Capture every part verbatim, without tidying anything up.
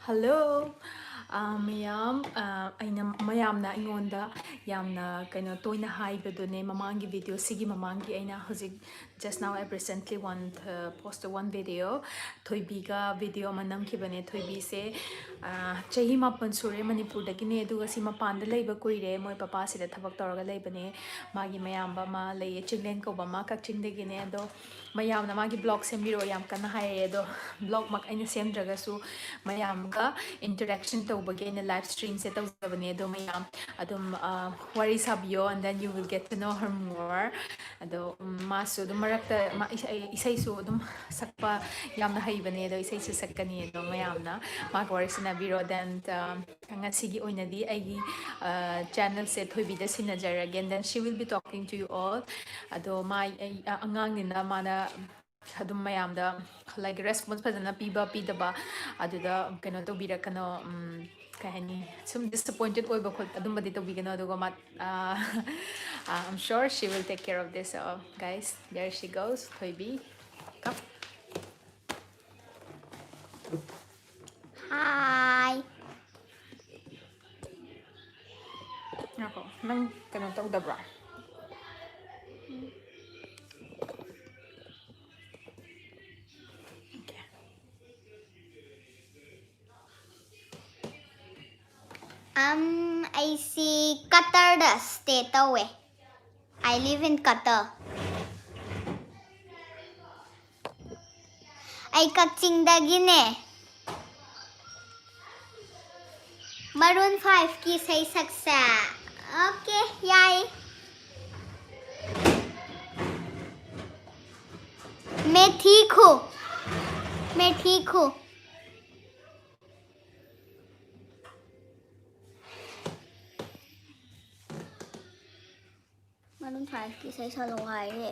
Hello, ꯑꯥ, ꯃꯌꯥꯝ, ꯑꯥ, ꯑꯩꯅ, ꯃꯌꯥꯝꯅ ꯑꯩꯉꯣꯟꯗ ꯌꯥꯝꯅ ꯀꯩꯅꯣ ꯇꯣꯏꯅ ꯍꯥꯏꯕꯗꯨꯅꯦ, ꯃꯃꯥꯡꯒꯤ video, ꯁꯤꯒꯤ ꯃꯃꯥꯡꯒꯤ ꯑꯩꯅ ꯍꯧꯖꯤꯛ just now I recently one, uh, posted one video, ꯊꯣꯏꯕꯤꯒ video ꯑꯃ ꯅꯝꯈꯤꯕꯅꯦ꯫ ꯊꯣꯏꯕꯤꯁꯦ, ꯑꯥ, ꯆꯍꯤ ꯃꯥꯄꯟ ꯁꯨꯔꯦ, ꯃꯅꯤꯄꯨꯔꯗꯒꯤꯅꯦ, ꯑꯗꯨꯒ ꯁꯤ ꯃꯄꯥꯟꯗ ꯂꯩꯕ ꯀꯨꯏꯔꯦ, ꯃꯣꯏ ꯄꯄꯥꯁꯤꯗ ꯊꯕꯛ ꯇꯧꯔꯒ ꯂꯩꯕꯅꯦ꯫ ꯃꯥꯒꯤ ꯃꯌꯥꯝꯕ ꯑꯃ ꯂꯩꯌꯦ, ꯆꯤꯡꯂꯦꯟ ꯀꯧꯕ ꯑꯃ, ꯀꯛꯆꯤꯡꯗꯒꯤꯅꯦ꯫ ꯑꯗꯣ ꯃꯌꯥꯝꯅ ꯃꯥꯒꯤ vlog ꯁꯦꯝꯕꯤꯔꯛꯑꯣ ꯌꯥꯝ ꯀꯟꯅ ꯍꯥꯏꯔꯛꯑꯦ꯫ ꯑꯗꯣ vlogꯃꯛ ꯑꯩꯅ ꯁꯦꯝꯗ꯭ꯔꯒꯁꯨ ꯃꯌꯥꯝꯒ interaction ꯇꯧꯕꯒꯤ ꯑꯩꯅ live streamꯁꯦ ꯇꯧꯖꯕꯅꯦ꯫ ꯑꯗꯣ ꯃꯌꯥꯝ ꯑꯗꯨꯝ, ꯑ, ꯋꯥꯔꯤ ꯁꯥꯕꯤꯌꯣ, and then you will get to know her more. ꯑꯗꯣ, ꯎꯝ, ꯃꯥꯁꯨ ꯑꯗꯨꯝ ꯃꯔꯛꯇ ꯃꯥ ꯏꯁꯩ, ꯏꯁꯩꯁꯨ ꯑꯗꯨꯝ ꯁꯛꯄ ꯌꯥꯝꯅ ꯍꯩꯕꯅꯦ꯫ ꯑꯗꯣ ꯏꯁꯩꯁꯨ ꯁꯛꯀꯅꯤ꯫ ꯑꯗꯣ ꯃꯌꯥꯝꯅ ꯃꯥꯒ ꯋꯥꯔꯤ ꯁꯥꯟꯅꯕꯤꯔꯣ꯫ Then, ꯑ, ꯉꯁꯤꯒꯤ ꯑꯣꯏꯅꯗꯤ ꯑꯩꯒꯤ, ꯑ, channelꯁꯦ ꯊꯣꯏꯕꯤꯗ ꯁꯤꯟꯅꯖꯔꯒꯦ꯫ And then she will be talking to you all. ꯑꯗꯣ ꯃꯥ, ꯑꯩ, ꯑ, ꯑꯉꯥꯡꯅꯤꯅ ꯃꯥꯅ ꯑꯗꯨꯝ ꯃꯌꯥꯝꯗ, like, response ꯐꯖꯅ ꯄꯤꯕ ꯄꯤꯗꯕ, ꯑꯗꯨꯗ ꯀꯩꯅꯣ ꯇꯧꯕꯤꯔꯛꯀꯅꯣ, ꯎꯝ, ꯀꯩ ꯍꯥꯏꯅꯤ, ꯁꯨꯝ disappointed ꯑꯣꯏꯕ ꯈꯣꯠꯄ ꯑꯗꯨꯝꯕꯗꯤ ꯇꯧꯕꯤꯒꯅꯣ꯫ ꯑꯗꯨꯒ ꯃꯥ, ꯑ, I'm sure she will take care of this. So, guys, there she goes, ꯊꯣꯏꯕꯤ꯫ Come. Hi. ꯉꯥꯏꯈꯣ, ꯅꯪ ꯀꯩꯅꯣ ꯇꯧꯗꯕ꯭ꯔꯥ? Okay. Um, ꯑꯩꯁꯤ ꯀꯇꯔꯗ stay ꯇꯧꯋꯦ꯫ I live in Qatar. ꯑꯩ ꯀꯛꯆꯤꯡꯗꯒꯤꯅꯦ꯫ Maroon fiveꯀꯤ ꯏꯁꯩ ꯁꯛꯁꯦ꯫ Okay, ꯌꯥꯏ꯫ मैं ठीक हूँ, मैं ठीक हूँ। Maroon fiveꯀꯤ ꯏꯁꯩ ꯁꯛꯂꯛꯑꯣ ꯍꯥꯏꯔꯦ꯫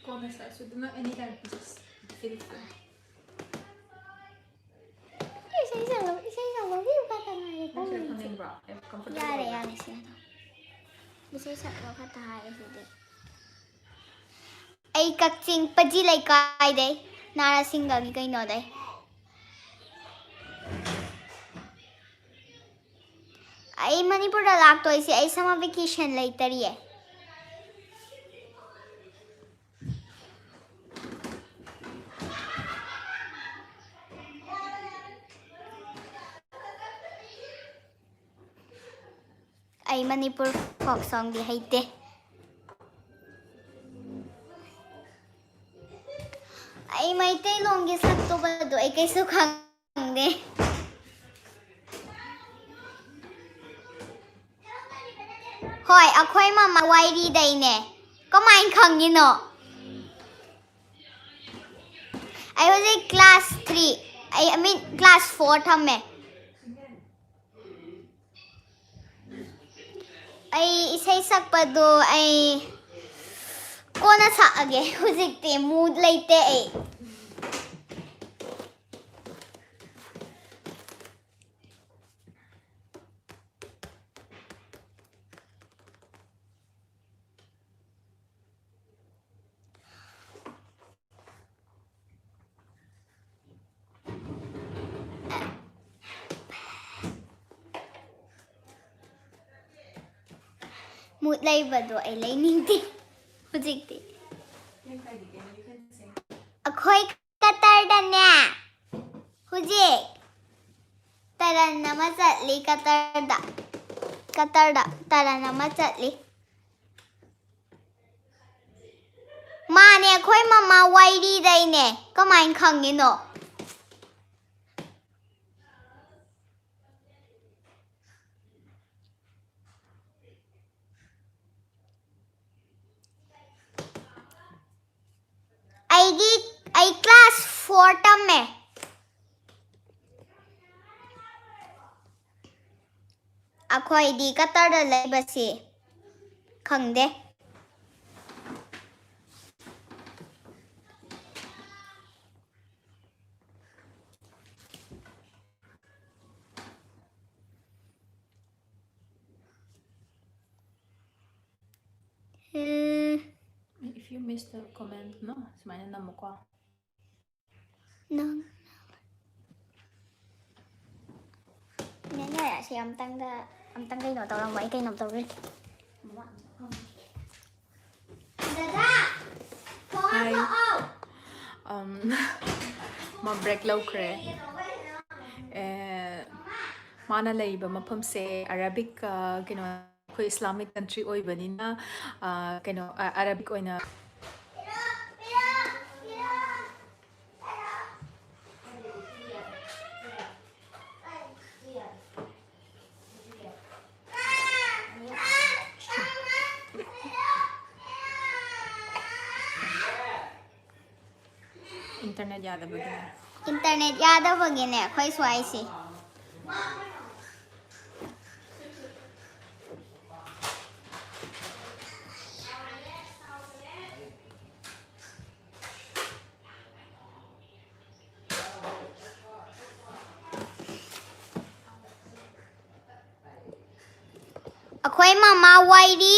ꯀꯣꯟꯅ ꯁꯛꯑꯁꯨ ꯑꯗꯨꯝ, anytime, just feel free. ꯏꯁꯩ ꯁꯛꯂꯛꯑꯣ, ꯏꯁꯩ ꯁꯛꯂꯛꯑꯣ, ꯈꯛꯇ ꯉꯥꯏꯔꯦ꯫ ꯅꯪ ꯁꯤꯗ ꯐꯝꯅꯤꯡꯕ꯭ꯔꯣ? ꯑꯦ, comfortable ꯌꯥꯔꯦ, ꯑꯣꯏꯕ꯭ꯔꯣ? ꯌꯥꯔꯦ, ꯁꯤꯗ꯫ ꯏꯁꯩ ꯁꯛꯂꯛꯑꯣ ꯈꯛꯇ ꯍꯥꯏꯔꯦ ꯁꯤꯗꯤ꯫ ꯑꯩ ꯀꯛꯆꯤꯡ ꯄꯖꯤ ꯂꯩꯀꯥꯏꯗꯩ, ꯅꯥꯔꯥꯁꯤꯡꯒꯒꯤ ꯀꯩꯅꯣꯗꯩ꯫ ꯑꯩ ꯃꯅꯤꯄꯨꯔꯗ ꯂꯥꯛꯇꯣꯏꯁꯦ ꯑꯩ summer vacation ꯂꯩꯇꯔꯤꯌꯦ꯫ ꯑꯩ ꯃꯅꯤꯄꯨꯔ folk songꯗꯤ ꯍꯩꯇꯦ꯫ ꯑꯩ ꯃꯩꯇꯩꯂꯣꯟꯒꯤ ꯁꯛꯇꯨꯕꯗꯣ ꯑꯩ ꯀꯩꯁꯨ ꯈꯪꯗꯦ꯫ ꯍꯣꯏ, ꯑꯩꯈꯣꯏ ꯃꯃꯥ ꯋꯥꯏꯔꯤꯗꯩꯅꯦ꯫ ꯀꯃꯥꯏꯅ ꯈꯪꯉꯤꯅꯣ? ꯑꯩ ꯍꯧꯖꯤꯛ class three, ꯑꯩ, I mean, class four ꯊꯝꯃꯦ꯫ ꯑꯩ ꯏꯁꯩ ꯁꯛꯄꯗꯣ ꯑꯩ ꯀꯣꯟꯅ ꯁꯛꯑꯒꯦ, ꯍꯧꯖꯤꯛꯇꯤ mood ꯂꯩꯇꯦ ꯑꯩ꯫ Mood ꯂꯩꯕꯗꯣ ꯑꯩ ꯂꯩꯅꯤꯡꯗꯦ ꯍꯧꯖꯤꯛꯇꯤ꯫ ꯑꯩꯈꯣꯏ ꯀꯇꯔꯗꯅꯦ ꯍꯧꯖꯤꯛ ꯇꯔꯟ ꯑꯃ ꯆꯠꯂꯤ꯫ ꯀꯇꯔꯗ, ꯀꯇꯔꯗ ꯇꯔꯟ ꯑꯃ ꯆꯠꯂꯤ꯫ ꯃꯥꯅꯦ, ꯑꯩꯈꯣꯏ ꯃꯃꯥ ꯋꯥꯏꯔꯤꯗꯩꯅꯦ꯫ ꯀꯃꯥꯏꯅ ꯈꯪꯉꯤꯅꯣ? ꯑꯩꯒꯤ, ꯑꯩ class four ꯇꯝꯃꯦ꯫ ꯑꯩꯈꯣꯏꯗꯤ ꯀꯇꯔꯗ ꯂꯩꯕꯁꯤ ꯈꯪꯗꯦ꯫ ꯎꯝ꯫ If you miss the comment, no? ꯁꯨꯃꯥꯏꯅ ꯅꯝꯃꯨꯀꯣ꯫ ꯅꯪ ꯅꯦꯅꯦ, ꯑꯁꯤ ꯑꯝꯇꯪꯒ ꯑꯝꯇꯪ ꯀꯩꯅꯣ ꯇꯧꯔꯝꯃꯣ, ꯑꯩ ꯀꯩꯅꯣꯝ ꯇꯧꯔꯤ꯫ ꯗꯗꯥ, ꯊꯣꯡ Hi. ꯍꯥꯡꯗꯣꯛꯑꯣ꯫ Um, ꯃꯥ ꯕ꯭ꯔꯦꯛ ꯂꯧꯈ꯭ꯔꯦ꯫ ꯑꯦ, ꯃꯥꯅ ꯂꯩꯔꯤꯕ ꯃꯐꯝꯁꯦ ꯑꯔꯥꯕꯤꯛ, ꯑ, ꯀꯩꯅꯣ, ꯑꯩꯈꯣꯏ ꯏꯁꯂꯥꯃꯤꯛ ꯀꯟꯇ꯭ꯔꯤ ꯑꯣꯏꯕꯅꯤꯅ, ꯑ, ꯀꯩꯅꯣ, ꯑ, ꯑꯔꯥꯕꯤꯛ ꯑꯣꯏꯅ ꯏꯟꯇꯔꯅꯦꯠ ꯌꯥꯗꯕꯒꯤꯅꯦ꯫ ꯏꯟꯇꯔꯅꯦꯠ ꯌꯥꯗꯕꯒꯤꯅꯦ ꯑꯩꯈꯣꯏ ꯁ꯭ꯋꯥꯏꯁꯤ꯫ ꯑꯩꯈꯣꯏ ꯃꯃꯥ ꯋꯥꯏꯔꯤ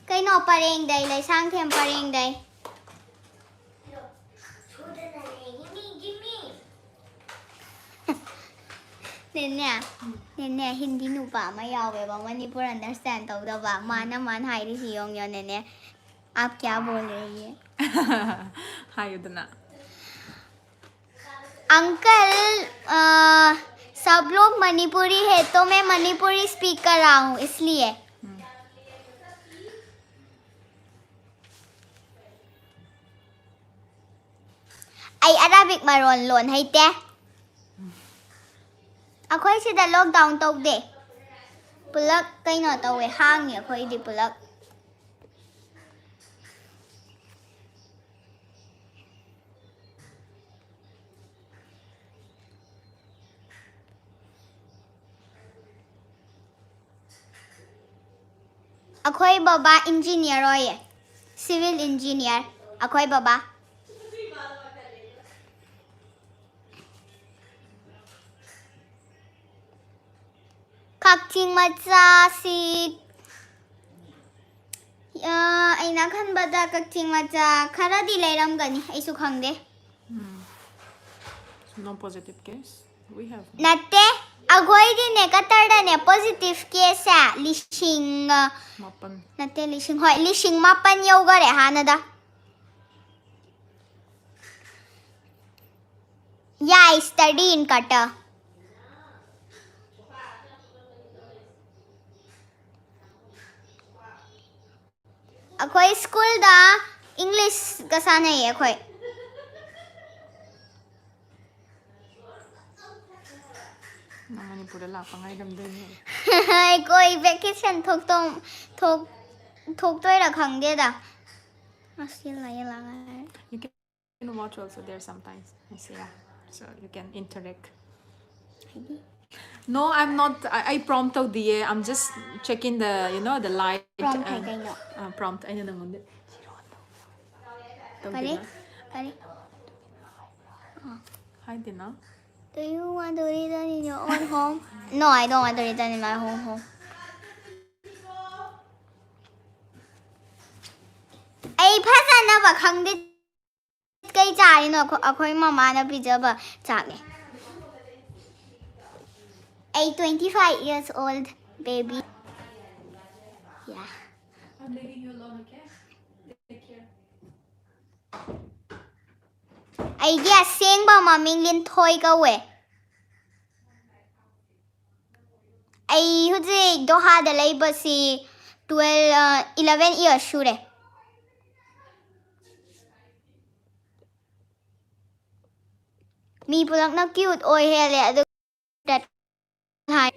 ꯀꯩꯅꯣ ꯄꯔꯦꯡꯗꯩ, ꯂꯩꯁꯥꯡꯊꯦꯝ ꯄꯔꯦꯡꯗꯩ꯫ ꯅꯦꯅꯦ, ꯅꯦꯅꯦ, ꯍꯤꯟꯗꯤ ꯅꯨꯄꯥ ꯑꯃ ꯌꯥꯎꯋꯦꯕ, ꯃꯅꯤꯄꯨꯔ ꯑꯟꯗꯔꯁꯇꯦꯟ ꯇꯧꯗꯕ꯫ ꯃꯥꯅ, ꯃꯥꯅ ꯍꯥꯏꯔꯤꯁꯤ ꯌꯦꯡꯉꯣ, ꯌꯦꯡꯉꯣ, ꯅꯦꯅꯦ꯫ "आप क्या बोल रही है?" ꯍꯥꯏꯌꯨꯗꯅ꯫ "अंकल, अ, सब लोग मणिपुरी है, तो मैं मणिपुरी स्पीक कर रहा हूँ, इसलिए।" ꯑꯩ ꯑꯔꯥꯕꯤꯛ ꯃꯔꯣꯟ ꯂꯣꯟ ꯍꯩꯇꯦ꯫ ꯑꯩꯈꯣꯏ ꯁꯤꯗ ꯂꯣꯛꯗꯥꯎꯟ ꯇꯧꯗꯦ꯫ ꯄꯨꯂꯞ ꯀꯩꯅꯣ ꯇꯧꯋꯦ, ꯍꯥꯡꯉꯦ ꯑꯩꯈꯣꯏꯗꯤ ꯄꯨꯂꯞ꯫ ꯑꯩꯈꯣꯏ ꯕꯕꯥ ꯏꯟꯖꯤꯅꯤꯌꯔ ꯑꯣꯏꯌꯦ, ꯁꯤꯚꯤꯜ ꯏꯟꯖꯤꯅꯤꯌꯔ ꯑꯩꯈꯣꯏ ꯕꯕꯥ꯫ ꯀꯛꯆꯤꯡ ꯃꯆꯥꯁꯤ, ꯑ, ꯑꯩꯅ ꯈꯟꯕꯗ ꯀꯛꯆꯤꯡ ꯃꯆꯥ ꯈꯔꯗꯤ ꯂꯩꯔꯝꯒꯅꯤ, ꯑꯩꯁꯨ ꯈꯪꯗꯦ꯫ No positive case. We have. ꯅꯠꯇꯦ, ꯑꯩꯈꯣꯏꯗꯤꯅꯦ ꯀꯇꯔꯗꯅꯦ ꯄꯣꯖꯤꯇꯤꯚ ꯀꯦꯁꯁꯦ ꯂꯤꯁꯤꯡ ꯑ, ꯃꯥꯄꯟ ꯅꯠꯇꯦ, ꯂꯤꯁꯤꯡ, ꯍꯣꯏ, ꯂꯤꯁꯤꯡ ꯃꯥꯄꯟ ꯌꯧꯈꯔꯦ ꯍꯥꯟꯅꯗ. Yeah, I study in Qatar. ꯑꯩꯈꯣꯏ ꯁ꯭ꯀꯨꯜꯗ ꯏꯪꯂꯤꯁꯀ ꯁꯥꯟꯅꯩꯌꯦ ꯑꯩꯈꯣꯏ. ꯅꯪ ꯃꯅꯤꯄꯨꯔꯗ ꯂꯥꯛꯄ ꯉꯥꯏꯔꯝꯗꯣꯏꯅꯦ. ꯑꯩꯈꯣꯏ ꯚꯦꯀꯦꯁꯟ ꯊꯣꯛꯇꯧ ꯊꯣꯛ ꯊꯣꯛꯇꯣꯏꯔꯥ ꯈꯪꯗꯦꯗ. ꯑꯁ, ꯌꯦꯜꯂꯥ, ꯌꯦꯜꯂꯥ ꯉꯥꯏꯔꯦ. You can watch also there sometimes. I see, yeah. So you can interact. No, I'm not. I, I prompt ꯇꯧꯗꯤꯌꯦ. I'm just checking the, you know, the light. Prompt high Um, ꯀꯩꯅꯣ? Uh, prompt ꯑꯩꯅ ꯅꯪꯉꯣꯟꯗ ꯀꯔꯤ? ꯀꯔꯤ? ꯍꯥꯏꯗꯦꯅ. Do you want to read in your own home? No, I don't want to read in my own home. ꯑꯩ ꯐꯖꯅꯕ ꯈꯪꯗꯦ ꯀꯩ ꯆꯥꯔꯤꯅꯣ꯫ ꯑꯩꯈꯣꯏ ꯃꯃꯥꯅ ꯄꯤꯖꯕ ꯆꯥꯛꯅꯦ. ꯑꯩ twenty five years old, baby. Yeah. I'm leaving you alone, okay? Take care. ꯑꯩꯒꯤ ꯑꯁꯦꯡꯕ ꯃꯃꯤꯡ ꯂꯤꯟꯊꯣꯏ ꯀꯧꯋꯦ. ꯑꯩ ꯍꯧꯖꯤꯛ ꯗꯣꯍꯥꯗ ꯂꯩꯕꯁꯤ twelve, eleven years ꯁꯨꯔꯦ. ꯃꯤ ꯄꯨꯂꯞꯅ cute ꯑꯣꯏ ꯍꯦꯜꯂꯦ ꯑꯗꯨ ꯍꯥꯏ.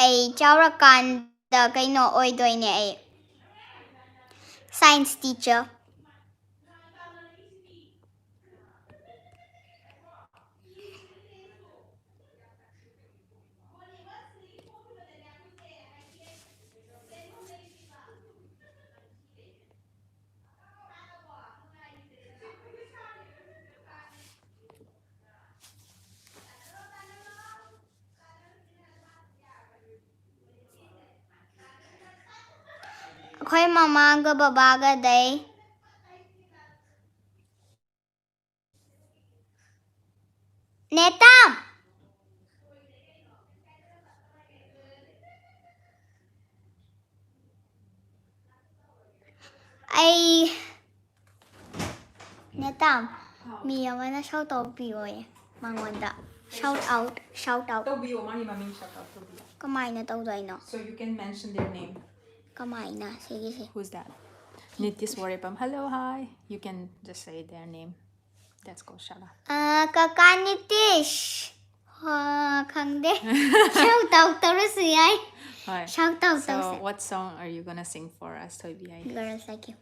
ꯑꯩ ꯆꯥꯎꯔꯀꯥꯟꯗ ꯀꯩꯅꯣ ꯑꯣꯏꯗꯣꯏꯅꯦ ꯑꯩ. Science teacher. ꯑꯩꯈꯣꯏ ꯃꯃꯥꯒ ꯕꯕꯥꯒꯗꯩ꯫ ꯅꯦꯇꯥꯝ! ꯑꯩ ꯅꯦꯇꯥꯝ, ꯃꯤ ꯑꯃꯅ shout out ꯄꯤꯌꯣꯌꯦ ꯃꯉꯣꯟꯗ꯫ Shout out, shout out. ꯇꯧꯕꯤꯌꯣ, ꯃꯥꯒꯤ ꯃꯃꯤꯡ shout out ꯇꯧꯕꯤꯌꯣ꯫ ꯀꯃꯥꯏꯅ ꯇꯧꯗꯣꯏꯅꯣ? So you can mention their name. ꯀꯃꯥꯏꯅ ꯁꯤꯒꯤꯁꯦ? Who's that? Nitish Worepam. Hello, hi. You can just say their name. That's called shout out. ꯑ, ꯀꯀꯥ ꯅꯤꯇꯤꯁ꯫ ꯍꯣ, ꯈꯪꯗꯦ꯫ Shout out ꯇꯧꯔꯁꯨ ꯌꯥꯏ꯫ ꯍꯣꯏ. Shout out So ꯇꯧꯁꯦ꯫ What song are you gonna sing for us, ꯊꯣꯏꯕꯤ? Girls Like You.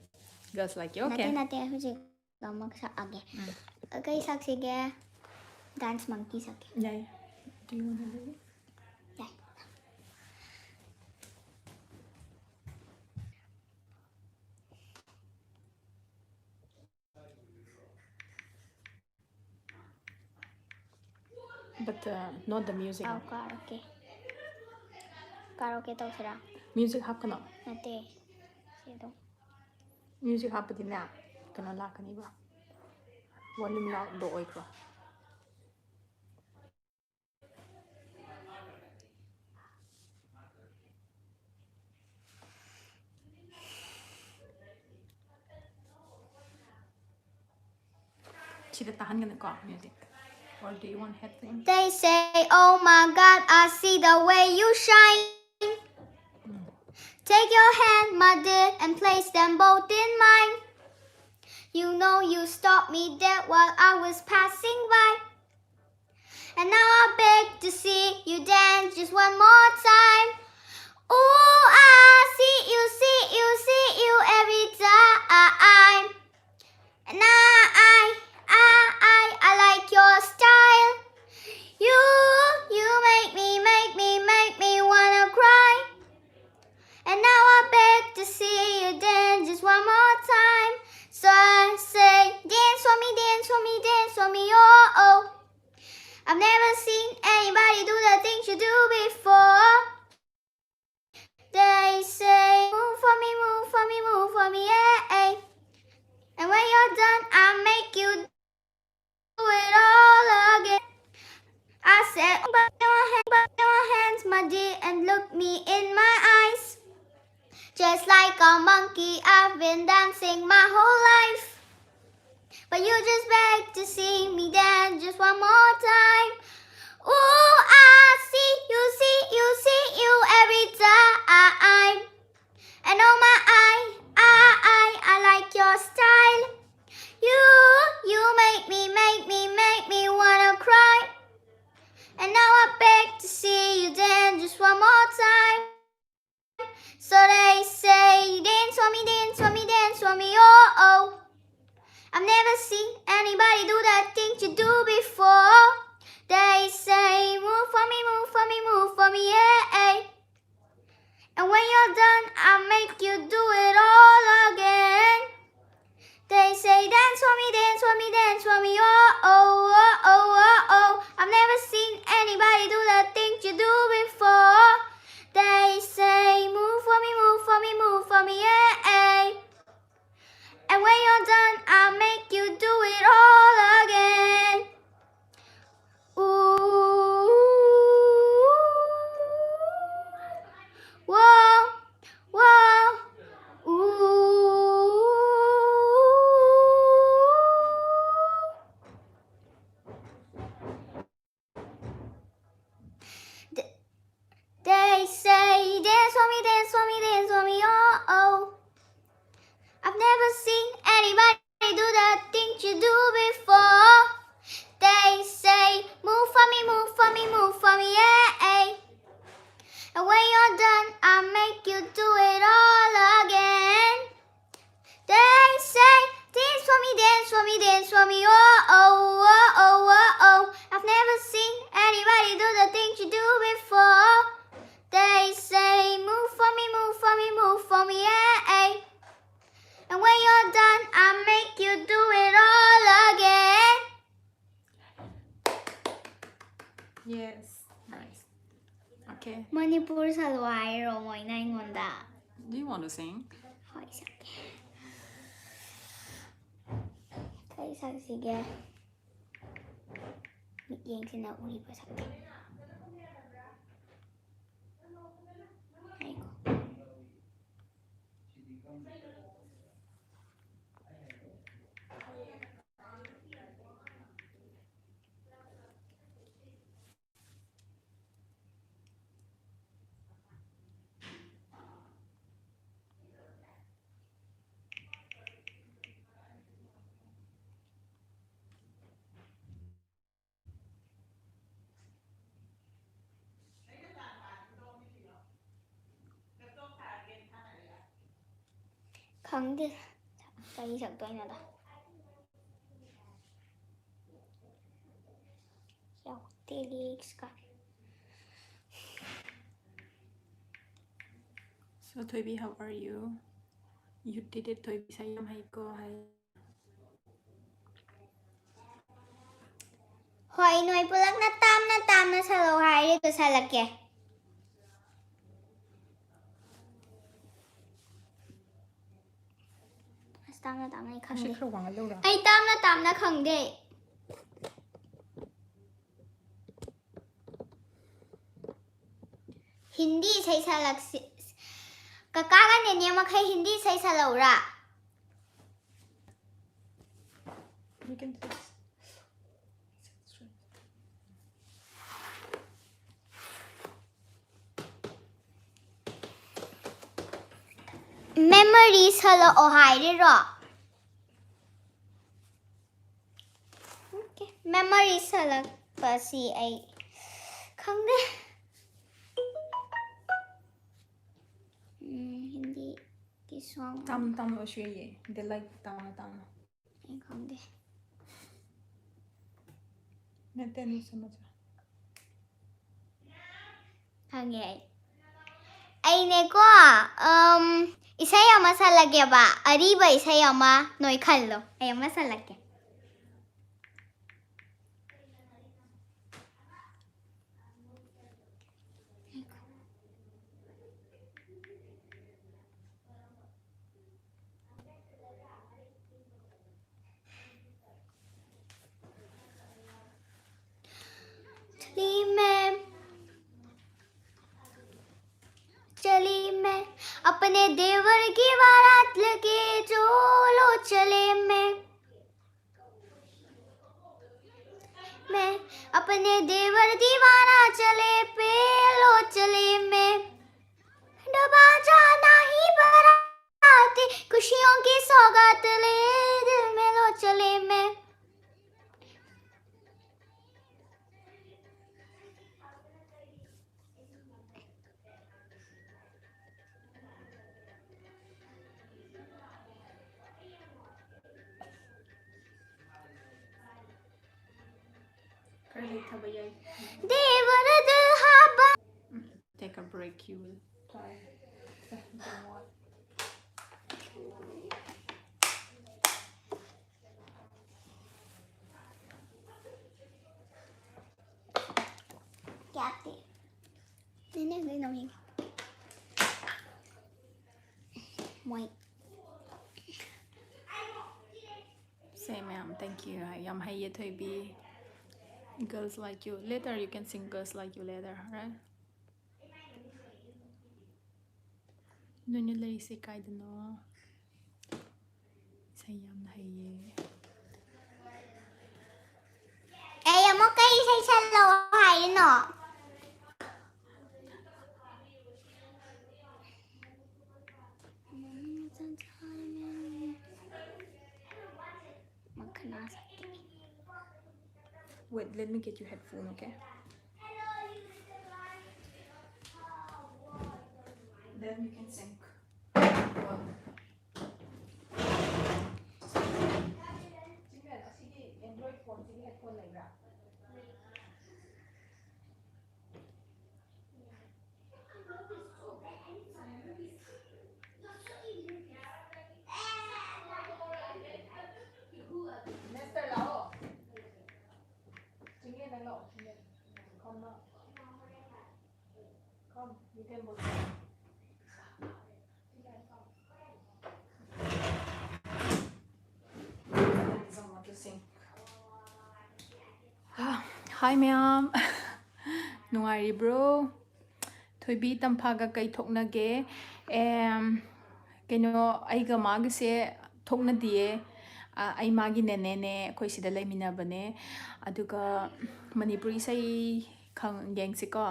Girls Like You. ꯅꯠꯇꯦ, Okay. ꯅꯠꯇꯦ, ꯍꯧꯖꯤꯛ ꯑꯃ ꯁꯛꯑꯒꯦ꯫ ꯎꯝ. ꯀꯩ ꯁꯛꯁꯤꯒꯦ? Dance Monkey ꯁꯛꯀꯦ꯫ ꯌꯥꯏ. Do you wanna do it? ꯌꯥꯏ꯫ But uh, not the music. ꯑꯧ, ꯀꯥꯔꯣꯀꯦ꯫ ꯀꯥꯔꯣꯀꯦ ꯇꯧꯁꯤꯔꯥ? Music ꯍꯥꯞꯀꯅꯣ. ꯅꯠꯇꯦ꯫ ꯁꯤ ꯑꯗꯨꯝ꯫ Music ꯍꯥꯞꯄꯗꯤꯅꯦ, ꯀꯩꯅꯣ ꯂꯥꯛꯀꯅꯤꯕ, volume ꯂꯥꯎꯗꯣ ꯑꯣꯏꯈ꯭ꯔꯣ꯫ ꯁꯤꯗ ꯇꯥꯍꯟꯒꯅꯨꯀꯣ, music. Or do you want headphones? They say, "Oh my God, I see the way you shine. Take your hand, my dear, and place them both in mine. You know you stopped me dead while I was passing by. And now I beg to see you dance just one more time. Ooh, I see you, see you, see you every time. And I, I, I, I, I like your style. You, you make me, make me, make me wanna cry. And now I beg to see you dance just one more time. So I say, dance for me, dance for me, dance for me, oh, oh. I've never seen anybody do the things you do before. They say, move for me, move Just like a monkey, I've been dancing my whole life. But you just beg to see me dance just one more time. Ooh, I see you, see you, see you every time. And oh my, I, I, I, I like your style. You, you make me, make me, make me wanna cry. And now I beg to see you dance just one more time. So they say, dance for me, dance for me, dance for me, oh, oh. I've never seen anybody do that thing you do before. They say, move for me, move for me, move for me, yeah, yeah. And when you're done, I'll make you do it all again. They say, dance for me, dance for me, dance for me, oh, oh, oh, oh, oh, oh. I've never seen anybody do that thing you do before. They say, move for me, move for me, move for me, yeah, yeah. And when you're done, I'll make you do it all again. Ooh, whoa, whoa, ooh. Th- They say, dance for me, dance for me, dance for me, oh, oh. I've never seen anybody do that thing you do before. They say, move for me, move for me, move for me, yeah, yeah. And when you're done, I'll make you do it all again. They say, dance for me, dance for me, dance for me, oh, oh, oh, oh, oh, oh. I've never seen anybody do the things you do before. They say, move for me, move for me, move for me, yeah, yeah. And when you're done, I'll make you do it all again. Yes. Nice. Okay. Manipur ꯁꯛꯂꯣ ꯍꯥꯏꯔꯣ ꯃꯣꯏꯅ ꯑꯩꯉꯣꯟꯗ? Do you want to sing? ꯍꯣꯏ, ꯁꯛꯀꯦ꯫ ꯀꯩ ꯁꯛꯁꯤꯒꯦ? ꯃꯤꯠꯌꯦꯡꯁꯤꯅ ꯎꯔꯤꯕ ꯁꯛꯀꯦ꯫ ꯉꯥꯏꯈꯣ꯫ ꯈꯪꯗꯦ ꯀꯔꯤ ꯁꯛꯇꯣꯏꯅꯣꯗ꯫ ꯌꯥꯎꯗꯦ lyrics ꯀ꯫ So ꯊꯣꯏꯕꯤ, how are you? You did it, ꯊꯣꯏꯕꯤ ꯏꯁꯩ ꯌꯥꯝ ꯍꯩꯀꯣ ꯍꯥꯏ꯫ ꯍꯣꯏ, ꯅꯣꯏ ꯄꯨꯂꯞꯅ ꯇꯥꯝꯅ ꯇꯥꯝꯅ ꯁꯛꯂꯛꯑꯣ ꯍꯥꯏꯔꯤꯗꯣ ꯁꯛꯂꯛꯀꯦ꯫ ꯑꯁ, ꯇꯥꯝꯅ ꯇꯥꯝꯅ ꯑꯩ ꯈꯪꯗꯦ꯫ ꯈꯔ ꯋꯥꯡꯍꯜꯂꯧꯔꯥ? ꯑꯩ ꯇꯥꯝꯅ ꯇꯥꯝꯅ ꯈꯪꯗꯦ꯫ ꯍꯤꯟꯗꯤ ꯏꯁꯩ ꯁꯛꯂꯛꯁꯤ꯫ ꯀꯀꯥꯒ ꯅꯦꯅꯦ ꯃꯈꯩ ꯍꯤꯟꯗꯤ ꯏꯁꯩ ꯁꯛꯂꯛꯎꯔꯥ? We can do this. Memory ꯁꯛꯂꯛꯑꯣ ꯍꯥꯏꯔꯤꯔꯣ? Okay, memory ꯁꯛꯂꯛꯄꯁꯤ ꯑꯩ ꯈꯪꯗꯦ꯫ ꯎꯝ, ꯍꯤꯟꯗꯤꯒꯤ song ꯇꯝ ꯇꯝ ꯑꯣꯏꯁꯨ ꯌꯥꯏꯌꯦ꯫ They like ꯇꯝ ꯇꯝ꯫ ꯑꯩ ꯈꯪꯗꯦ꯫ ꯅꯠꯇꯦ, ꯅꯨꯡꯁꯤ ꯃꯆꯥ꯫ ꯈꯪꯉꯦ ꯑꯩ꯫ ꯑꯩꯅꯦꯀꯣ, ꯎꯝ, ꯏꯁꯩ ꯑꯃ ꯁꯛꯂꯛꯀꯦꯕ, ꯑꯔꯤꯕ ꯏꯁꯩ ꯑꯃ ꯅꯣꯏ ꯈꯜꯂꯣ, ꯑꯩ ꯑꯃ ꯁꯛꯂꯛꯀꯦ꯫ चली मैं, चली मैं अपने देवर की बारात लगे जो लो चले मैं। मैं अपने देवर दीवाना चले पे लो चले मैं। डबा जाना ही बारात, खुशियों की सौगात ले दिल में लो चले मैं। ꯂꯩꯊꯕ ꯌꯥꯏ꯫ ದೇವರದು ಹಬ್ಬ. Take a break, you will try. ꯀꯌꯥ ꯅꯦꯅꯦ ꯅꯣꯏ ꯅꯣꯡ ꯃꯣꯏ. Say, ma'am, thank you. ꯌꯥꯝ ꯍꯩꯌꯦ, ꯊꯣꯏꯕꯤ. Girls like you. Later, you can sing Girls Like You later, right? ꯅꯣꯏꯅ ꯂꯩꯔꯤꯁꯦ ꯀꯥꯏꯗꯅꯣ? ꯏꯁꯩ ꯌꯥꯝꯅ ꯍꯩꯌꯦ꯫ ꯑꯩ ꯑꯃꯨꯛ ꯀꯩ ꯏꯁꯩ ꯁꯛꯂꯛꯑꯣ ꯍꯥꯏꯔꯤꯅꯣ? ꯃꯈꯅꯥ ꯁꯛꯀꯦ꯫ Wait, let me get you headphone, okay? Then you can sync. Hi, ma'am. ꯅꯨꯡꯉꯥꯏꯔꯤꯕ꯭ꯔꯣ? ꯊꯣꯏꯕꯤ ꯇꯝꯐꯥꯒ ꯀꯩ ꯊꯣꯛꯅꯒꯦ? ꯑꯦꯝ, ꯀꯩꯅꯣ, ꯑꯩꯒ ꯃꯥꯒꯁꯦ ꯊꯣꯛꯅꯗꯤꯌꯦ꯫ ꯑ, ꯑꯩ ꯃꯥꯒꯤ ꯅꯦꯅꯦꯅꯦ, ꯑꯩꯈꯣꯏ ꯁꯤꯗ ꯂꯩꯃꯤꯟꯅꯕꯅꯦ꯫ ꯑꯗꯨꯒ ꯃꯅꯤꯄꯨꯔꯤ ꯏꯁꯩ ꯈꯪ-, ꯌꯦꯡꯁꯤꯀꯣ꯫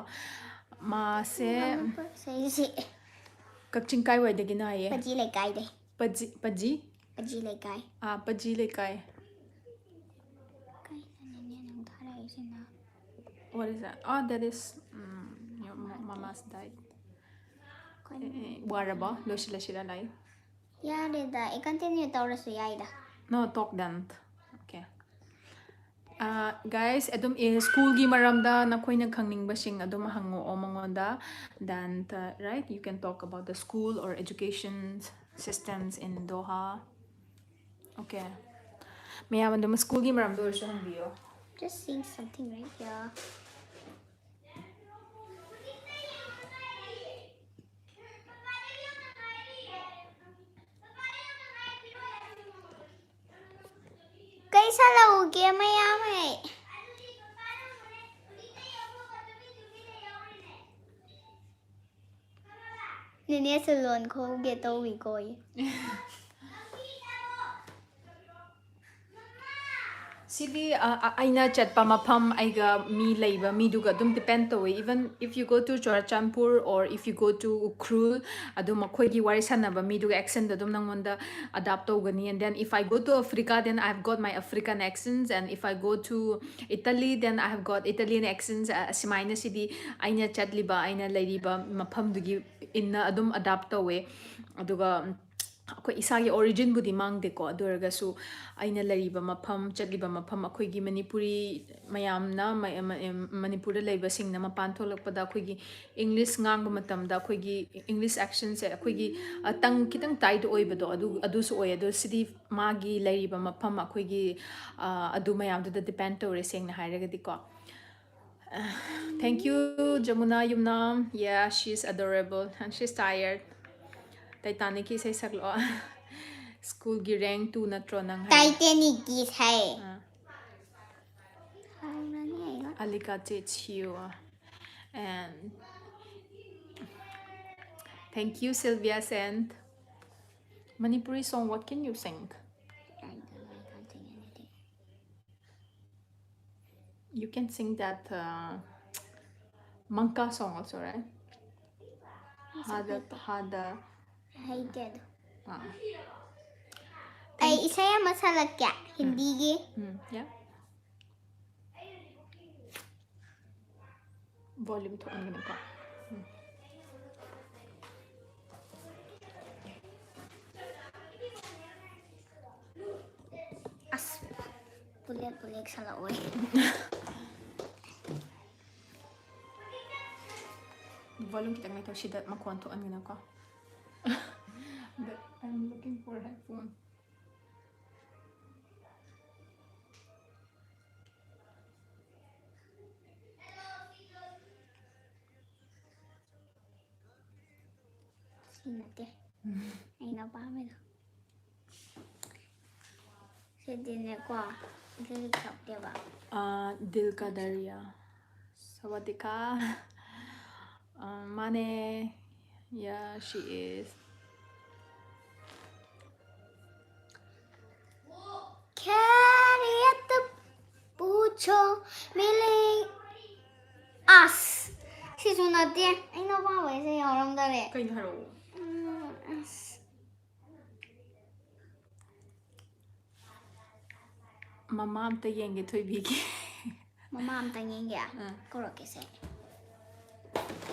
ꯃꯥꯁꯦ ꯃꯅꯤꯄꯨꯔ ꯏꯁꯩꯁꯦ ꯀꯛꯆꯤꯡ ꯀꯥꯏꯋꯥꯏꯗꯒꯤꯅꯣ ꯍꯥꯏꯌꯦ? ꯄꯖꯤ ꯂꯩꯀꯥꯏꯗꯩ꯫ ꯄꯖꯤ, ꯄꯖꯤ? ꯄꯖꯤ ꯂꯩꯀꯥꯏ꯫ ꯑꯥ, ꯄꯖꯤ ꯂꯩꯀꯥꯏ꯫ ꯀꯩꯅꯣꯅꯦ ꯅꯪ ꯊꯥꯔꯛꯏꯁꯤꯅ? What is that? Oh, that is, mm, your ma-, mama's died. ꯀꯩꯅꯣ? ꯑꯦ, ꯑꯦ, ꯋꯥꯔꯕꯣ? ꯂꯣꯏꯁꯤꯜꯂꯁꯤꯔ live? ꯌꯥꯔꯦꯗ, ꯑꯩ continue ꯇꯧꯔꯁꯨ ꯌꯥꯏꯗ꯫ No, talk then. Okay. Guys, ꯑꯗꯨꯝ ꯁ꯭ꯀꯨꯜꯒꯤ ꯃꯔꯝꯗ ꯅꯈꯣꯏꯅ ꯈꯪꯅꯤꯡꯕꯁꯤꯡ ꯑꯗꯨꯝ ꯍꯪꯉꯛꯑꯣ ꯃꯉꯣꯟꯗ. Then, right, you can talk about the school or education systems in Doha. Okay. ꯃꯌꯥꯝ ꯑꯗꯨꯝ ꯁ꯭ꯀꯨꯜꯒꯤ ꯃꯔꯝꯗ ꯑꯣꯏꯔꯁꯨ ꯍꯪꯕꯤꯌꯣ. Just saying something, right? Yeah. ꯀꯩ ꯁꯥꯟꯅꯧꯒꯦ ꯃꯌꯥꯝ ꯍꯩ? ꯅꯦꯅꯦꯁꯨ ꯂꯣꯟ ꯈꯣꯏꯒꯦ ꯇꯧꯏꯀꯣ꯫ ꯁꯤꯗꯤ ꯑꯩꯅ ꯆꯠꯄ ꯃꯐꯝ, ꯑꯩꯒ ꯃꯤ ꯂꯩꯕ ꯃꯤꯗꯨꯒ ꯑꯗꯨꯝ depend ꯇꯧꯋꯦ. Even if you go to Churachandpur or if you go to Ukhrul, ꯑꯗꯨꯝ ꯃꯈꯣꯏꯒꯤ ꯋꯥꯔꯤ ꯁꯥꯟꯅꯕ ꯃꯤꯗꯨꯒ accent ꯑꯗꯨꯝ ꯅꯪꯉꯣꯟꯗ adapt ꯇꯧꯒꯅꯤ. And then if I go to Africa, then I've got my African accents, and if I go to Italy, then I have got Italian accents. ꯑꯁꯨꯃꯥꯏꯅ ꯁꯤꯗꯤ ꯑꯩꯅ ꯆꯠꯂꯤꯕ, ꯑꯩꯅ ꯂꯩꯔꯤꯕ ꯃꯐꯝꯗꯨꯒꯤ ꯏꯟꯅ ꯑꯗꯨꯝ adapt ꯇꯧꯋꯦ. ꯑꯗꯨꯒ ꯑꯩꯈꯣꯏ ꯏꯁꯥꯒꯤ originꯕꯨꯗꯤ ꯃꯥꯡꯗꯦꯀꯣ, ꯑꯗꯨ ꯑꯣꯏꯔꯒꯁꯨ ꯑꯩꯅ ꯂꯩꯔꯤꯕ ꯃꯐꯝ, ꯆꯠꯂꯤꯕ ꯃꯐꯝ, ꯑꯩꯈꯣꯏꯒꯤ ꯃꯅꯤꯄꯨꯔꯤ ꯃꯌꯥꯝꯅ, ꯃꯅꯤꯄꯨꯔꯗ ꯂꯩꯕꯁꯤꯡꯅ ꯃꯄꯥꯟ ꯊꯣꯛꯂꯛꯄꯗ ꯑꯩꯈꯣꯏꯒꯤ English ꯉꯥꯡꯕ ꯃꯇꯝꯗ ꯑꯩꯈꯣꯏꯒꯤ English accentꯁꯦ ꯑꯩꯈꯣꯏꯒꯤ ꯇꯪ ꯈꯤꯇꯪ tight ꯑꯣꯏꯕꯗꯣ ꯑꯗꯨ ꯑꯗꯨꯁꯨ ꯑꯣꯏ. ꯑꯗꯣ ꯁꯤꯗꯤ ꯃꯥꯒꯤ ꯂꯩꯔꯤꯕ ꯃꯐꯝ, ꯑꯩꯈꯣꯏꯒꯤ ꯑꯗꯨ ꯃꯌꯥꯝꯗꯨꯗ depend ꯇꯧꯔꯦ, ꯁꯦꯡꯅ ꯍꯥꯏꯔꯒꯗꯤꯀꯣ. Thank you, Jamuna Yumnam. Yeah, she's adorable and she's tired. Titanicꯀꯤ ꯏꯁꯩ ꯁꯛꯂꯛꯑꯣ. Schoolꯒꯤ rank two ꯅꯠꯇ꯭ꯔꯣ ꯅꯪ ꯍꯥꯏ? Titanicꯀꯤ ꯏꯁꯩ꯫ ꯑꯥ. ꯍꯥꯎꯔꯅꯤ ꯑꯩꯒ꯫ Alika teach you. And thank you, Sylvia Sent. Manipuri song, what can you sing? I don't know, I can't sing anything. You can sing that uh, Mangka song also, right? Hada, hada. ꯍꯩꯇꯦꯗ꯫ ꯑꯥ. ꯑꯩ ꯏꯁꯩ ꯑꯃ ꯁꯛꯂꯛꯀꯦ ꯍꯤꯟꯗꯤꯒꯤ꯫ ꯎꯝ, yeah. Volume ꯊꯣꯛꯍꯟꯒꯅꯤꯀꯣ. ꯎꯝ. ꯑꯁ, ꯂꯦꯞꯄꯨ ꯂꯦꯛꯁꯜꯂꯛꯑꯣꯏ꯫ Volume ꯈꯤꯇꯪ ꯂꯩꯊꯧ, ꯁꯤꯗ ꯃꯈꯣꯟ ꯊꯣꯛꯍꯟꯒꯅꯨꯀꯣ꯫ But I'm looking for headphone. ꯁꯤ ꯅꯠꯇꯦ ꯑꯩꯅ ꯄꯥꯝꯃꯤꯗꯣ꯫ ꯁꯤꯗꯤꯅꯦꯀꯣ, ꯏꯁꯩ ꯁꯛꯇꯦꯕ꯫ ꯑꯥ, ꯗꯤꯜ ꯀꯥ ꯗꯔꯤꯌꯥ꯫ ꯁꯋꯥꯗꯤꯀꯥ꯫ ꯑꯥ, ꯃꯥꯅꯦ꯫ Yeah, she is. ꯈꯦꯔꯤꯌꯠ ꯄꯨꯆꯣ ꯃꯤꯂꯤꯡ ꯑꯁ꯫ ꯁꯤꯁꯨ ꯅꯠꯇꯦ꯫ ꯑꯩꯅ ꯄꯥꯝꯕ ꯏꯁꯩ ꯌꯥꯎꯔꯝꯗꯔꯦ꯫ ꯀꯩꯅꯣ ꯍꯥꯏꯔꯛꯑꯣ꯫ ꯎꯝ, ꯑꯁ꯫ ꯃꯃꯥ ꯑꯝꯇ ꯌꯦꯡꯒꯦ ꯊꯣꯏꯕꯤꯒꯤ꯫ ꯃꯃꯥ ꯑꯝꯇꯪ ꯌꯦꯡꯒꯦ꯫ ꯑꯥ꯫ ꯀꯧꯔꯛꯀꯦꯁꯦ꯫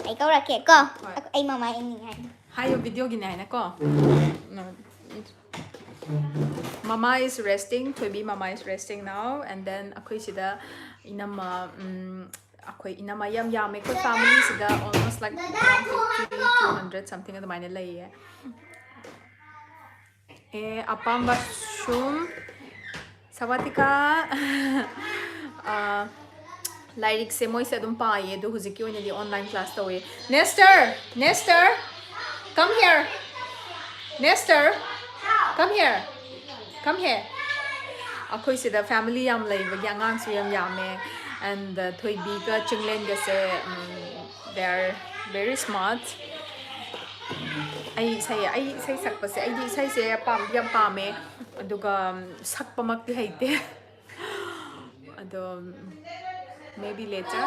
ꯑꯩ ꯀꯧꯔꯛꯀꯦ ꯀꯣ꯫ ꯍꯣꯏ꯫ ꯑꯩ ꯃꯃꯥ ꯌꯦꯡꯅꯤꯡꯉꯥꯏ꯫ ꯍꯥꯏꯌꯣ, videoꯒꯤꯅꯦ ꯍꯥꯏꯅꯀꯣ꯫ Mama is resting, ꯊꯣꯏꯕꯤ mama is resting now, and then ꯑꯩꯈꯣꯏ ꯁꯤꯗ ꯏꯅꯝꯃ, ꯎꯝ, ꯑꯩꯈꯣꯏ ꯏꯅꯝꯃ ꯌꯥꯝ ꯌꯥꯝꯃꯦ ꯑꯩꯈꯣꯏ familyꯁꯤꯗ, almost like one fifty, two hundred something ꯑꯗꯨꯃꯥꯏꯅ ꯂꯩꯌꯦ꯫ ꯑꯦ, ꯑꯄꯥꯝꯕ ꯁꯨꯝ ꯁꯋꯥꯇꯤꯀꯥ꯫ ꯑꯥ, ꯂꯥꯏꯔꯤꯛꯁꯦ ꯃꯣꯏꯁꯦ ꯑꯗꯨꯝ ꯄꯥꯏꯌꯦ, ꯑꯗꯣ ꯍꯧꯖꯤꯛꯀꯤ ꯑꯣꯏꯅꯗꯤ online class ꯇꯧꯋꯦ꯫ Nestor, Nestor, come here. Nestor, come here. Come here. ꯑꯩꯈꯣꯏ ꯁꯤꯗ family ꯌꯥꯝ ꯂꯩꯕꯒꯤ ꯑꯉꯥꯡꯁꯨ ꯌꯥꯝ ꯌꯥꯝꯃꯦ, and, uh, ꯊꯣꯏꯕꯤꯒ ꯆꯤꯡꯂꯦꯟꯒꯁꯦ, um, they are very smart. ꯑꯩ ꯏꯁꯩ, ꯑꯩ ꯏꯁꯩ ꯁꯛꯄꯁꯦ, ꯑꯩꯗꯤ ꯏꯁꯩꯁꯦ ꯄꯥꯝꯗꯤ ꯌꯥꯝ ꯄꯥꯝꯃꯦ, ꯑꯗꯨꯒ, ꯎꯝ, ꯁꯛꯄꯃꯛꯇꯤ ꯍꯩꯇꯦ꯫ ꯑꯗꯣ, maybe later.